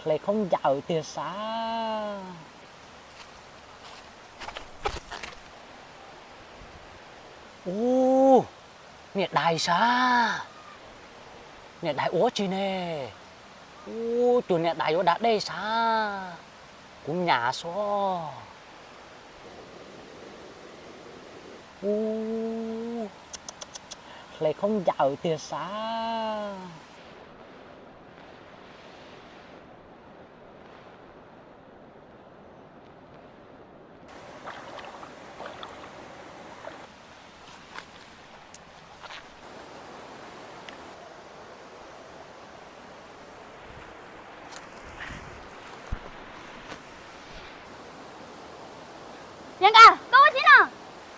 Hle khaub ncaws tiag sav. Ub, niam dais sav. Niam dais ua tsi ne? Ub, cuag niam dais yuav da dej sav. Kuv nyas xwb. Ub, hle khaub ncaws tiag sav.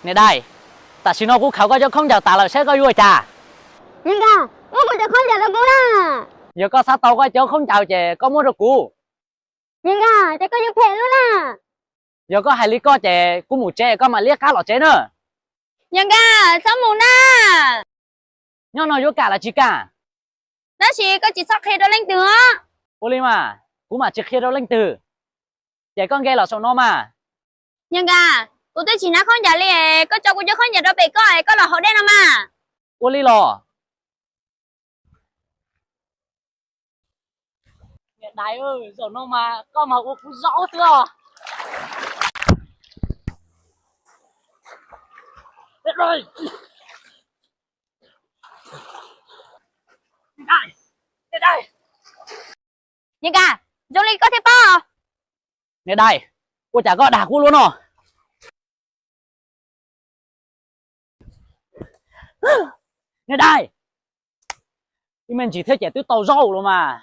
Niam dais, tam sim no kuv khaws koj cov khaub ncaws tas lawm, saib koj yuav ua cas? Niam dais, muab kuv cov khaub ncaws rau kuv na. Yog koj xav tau koj cov khaub ncaws ces koj muab rau kuv. Niam dais, ces koj yuav phem lub na. Yog koj hais li koj ces kuv mus tsev, koj mam liab qab los tsev na. Niam dais, txhob mus na. Nyob no yuav kam los tsis kam? Tab sis koj tsis txhob qhia rau leej twg os. Ua li mas, kuv mam tsis qhia rau leej twg. Ces koj nce los saum no mas. Niam dais, kuv twb tsis hnav khaub ncaws li, koj tso kuv cov khaub ncaws rau pem koj es koj los haus dej no mas. Ua li los. Niam dais, zaum no mas koj mas ua kuv zaub xwb os. Niam dais, zoo li koj thiaj paub. Niam dais, ua cas koj dag kuv luaj no? Niam dais, ib me ntsis thiab ces twb tau zaub los mas.